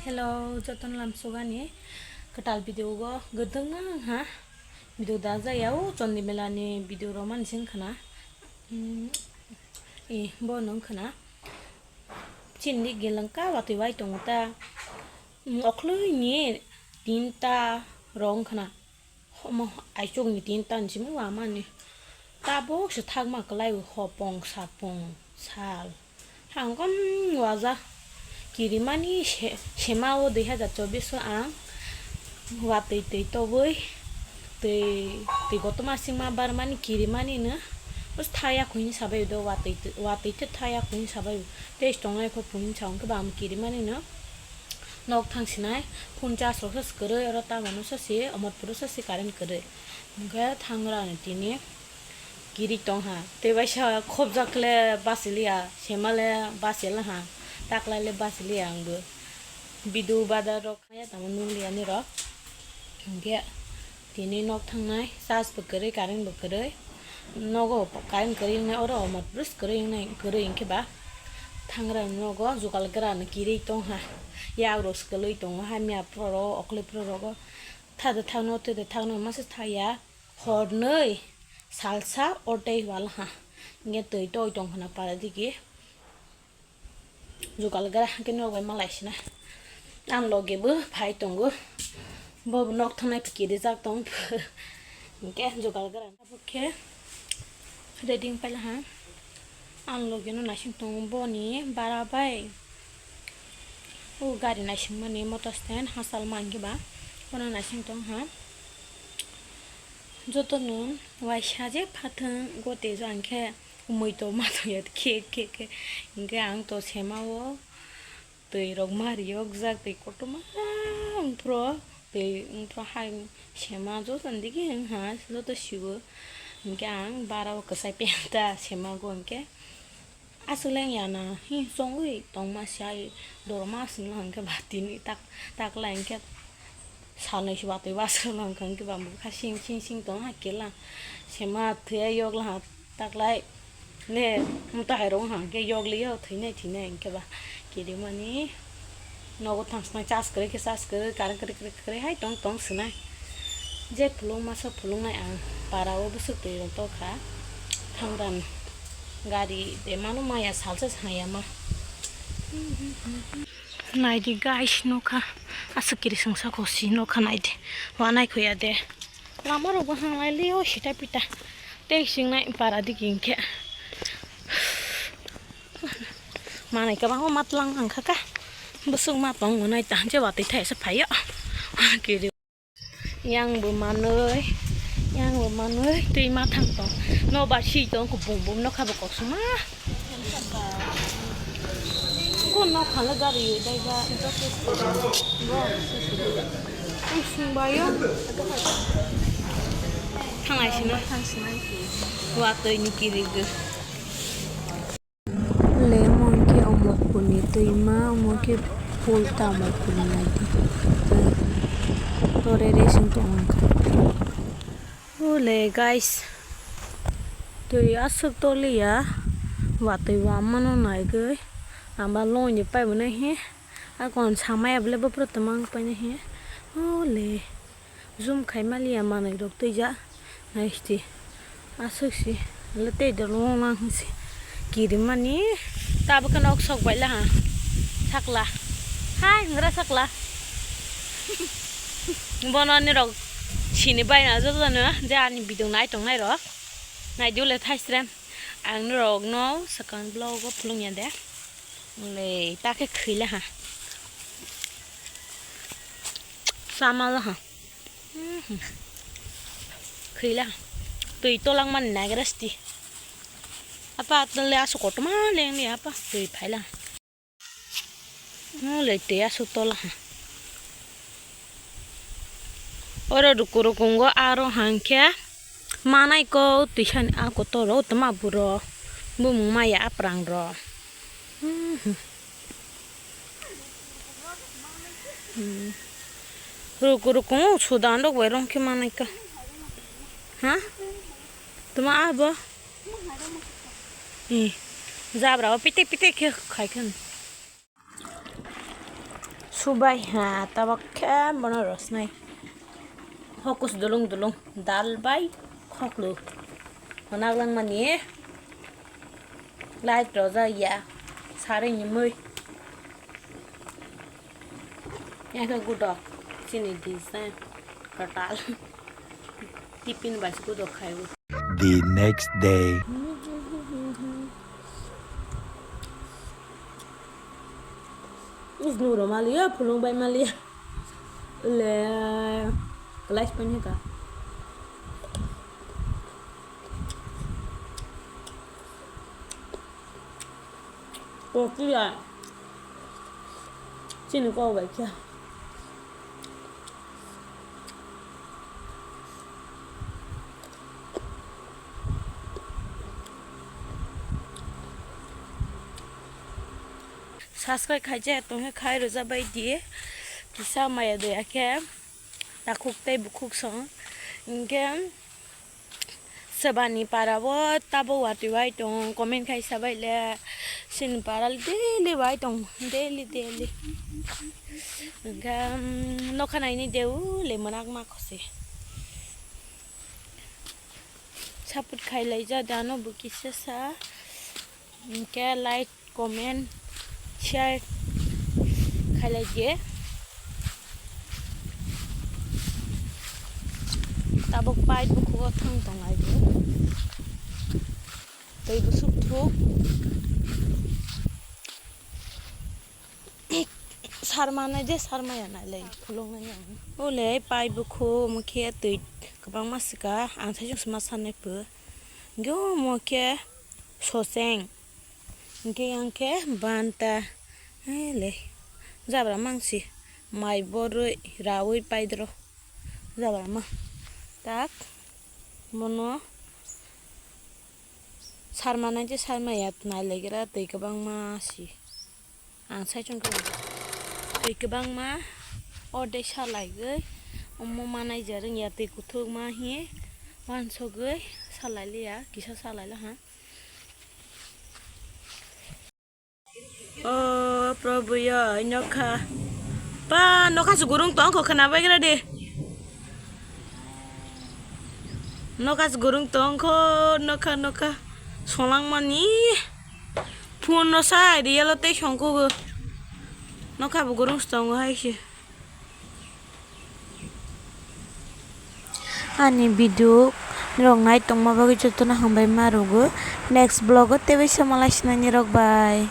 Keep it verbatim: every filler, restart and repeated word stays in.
Hello, jotono lamsugani kwtal video go gwdwng wngha. Video da jaya o Chondi Mela ni video rok mani sing khna. Hmm, eh, bo nung khna. Chini geleng ka watwi wai tongo ta. Hmm, okhloini tinta rong khna. Omo aichukni tinta ni simi wamani. Tabuk se thakma kwlai hopong sapong sal. Hangkon waja kirimani se-, sema o dui hazar chobbish o ang watwi twi tobwi twi, twi kotorma singma barmani kirimani no. Bus thaya khuini sabai do watwi twi, watwi twi thaya khuini sabai. Tei tongnai kho khuini sa hwnkhe ba ang kirimani no. Nok thang sinai phone charge rok se kwrwi, oro tower no se si, Omorpur o se si current kwrwi. Hwnkhe thangra ni tini kiri tong ha. Tei waisa khobjak le bachiliya, sema le bachila ha, taklai le bachiliya ang bo. Bidu badar rok maya tamo nukliya ni rok. Hwnkhe tini nok thangnai charge bo kwrwi, current bo kwrwi. Nogo current kwrwi wngnai, oro Omorpur o se kwrwi wngnai, kwrwi hwnkhe ba thangra nogo jugal gra no kirwi tong ha. Yak rok se kwlwi tongo hamya phuru rok, okloi phuru rogo. Thada thangno, thada thangno, masa thaya. Hornwi salsa o tei wal ha. Hwnkhe twi toi tong khna para digi. Jugal gra hwnkhe nok bai malai sina. Ang loge bo phai tongo. Bo bo nok thangnai piki rijak tong. Hwnkhe jugal gra. Abo khe ready wng paila ha. Ang logi no naising tongo boni bara bai. O gari naising mani motor stand hachal man khe ba. Bono naising tong ha. Joto no waisa je phathwng gote jo ang khe mui to ma tong ya khe khe khe. Hwnkhe ang to sema o. Twi rok mari yokjak, twi kotorma wngphuru, twi wngphuru hai sema joto ni digi wngha joto siwo. Hwnkhe ang bara o kwchai penta sema go hwnkhe aswk le wngya na hi chongwi tongma si ai dorma aswk no hwnkhe ba tini tak taklai hwnkhe. Salnwi se watwi bwswk no wngkha, hwnkhe ba bwkha sing sing sing tong ha kela. Sema thwiya yokla ha taklai. Ne, mota hai rok wngkha, hwnkhe yokliyo thwinai thwinai, hwnkhe ba kirimani nogo thangsnai charge kwrwi khe charge kwrwi, current kwrwi kwrwi kwrwi hai tong tong swnai. Je phulung masa phulungnai ang para o bwswk twi rok tokha. Thangram gari de mano maya salsa saya ma. Naidi guys, nokha aswk kirisingsa kosi nokha naidi. Wanai khoya de. Lama rok bo hanglai lio sita pita. Tei singnai para digi hwnkhe. Manai kwbangma matwlang wngkha ka. Bwswk matwlang wngnai tang je watwi thaisa phaio. Kiri. Yang bo manwi, yang bo manwi twi ma thang tong. Nobar si tong kubung bung nokha bo koksuma. Ko nok khala gari dai ba. Bo sung bayo. Thanglai sina. Watwi ni kirigo. Le omo khe Omorpurni twima, omo khe phul ta Omorpurni naidi. Tore resing tongmani kha. O le guys, twi aswk toliya, watwi wamano naigwi, amba longni paibwnai he, akon samaya bwle bopro twmang painai he, o le. Zoom khai maliya manwi rok twijak. Naisti. Aswk si. Le tei dolo wngma hwnsi. Kirimani. Tabuk khe nok sok baila ha. Sakla. Hai hingra sakla. Bono ani rok sini baina jotono je ani video nai tongnai rok. Nai dole thaisrem. Ang norok no swkang vlog o phulung ya de. Le ta khe khwila ha. Sama la ha. Mhm. Khwila. Twi tolangmani nagra sti. Apa le aswk kotorma lengli apa twi phaila. No le twi aswk tola ha. Oro ruku rukungo aro hangkhe manai ko twisani a kotor o tma buro bumung maya aprang ro. Mhm. Hmm. Ruku ruku sudan rok bai rong khe manai ka. Ha? Tuma abo? Eh. Jabra o pitik pitik khe khai khan. Bai ha tabok khe bono rosnai. Hokus dulung dulung dal bai khoklu. Hwnaklang mani light rojak ya sari ni mui. Yang khe gudok chini design kwtal. Tiffin bai se gudok khai o. The next day. Is nuro maliya, phulung bai maliya. Le, class pen heka. Kokiya. Chini kok bai kya. Subscribe khaijak tongkhe khai rwjak bai di. Kisa maya doya khe takhuk tei bukhuk song. Hinkhe Swbani para o tabuk watwi wai tong, comment khai sabai le. Chini para le daily wai tong, daily, daily. Hinkhe, um, nokha naini de o le mwnakma khose. Support khai laijak da no bo kisa sa. Hinkhe like, comment, share khailai di. Tabuk pipe bukhugo thang tong lai di. Tei busuk thuk. Sarmanai je sarmaya nailai khulungnai ang. Ole pipe bukhu mukhe twi kwbangma swka ang saichung sma sanai pho. Hinkhe omo khe soseng. Hinkhe yang khe banta. Hele. Jabra mangsi. Mai borwi rawi paidro. Jabra ma. Tak. Bono sarmanai je sarmaya nailegra twi kwbangma si. Ang saichung khe twi kwbangma ordek salaigwi omo manai jer wngya twi kuthukma hi wansugwi salailiya kisa salailaha. O Probhu yo nokha pa nokha se gurung tongkho khwna baigra de. Nokha se gurung tongkho nokha nokha solangmani. Phone no sai riyalo tei songkugo. Nokha bo gurung se tongo hai se. Ani video rok nai tongma bagwi jotono hambai ma rwgo. Next vlog o teibo se malai sinani rok bai.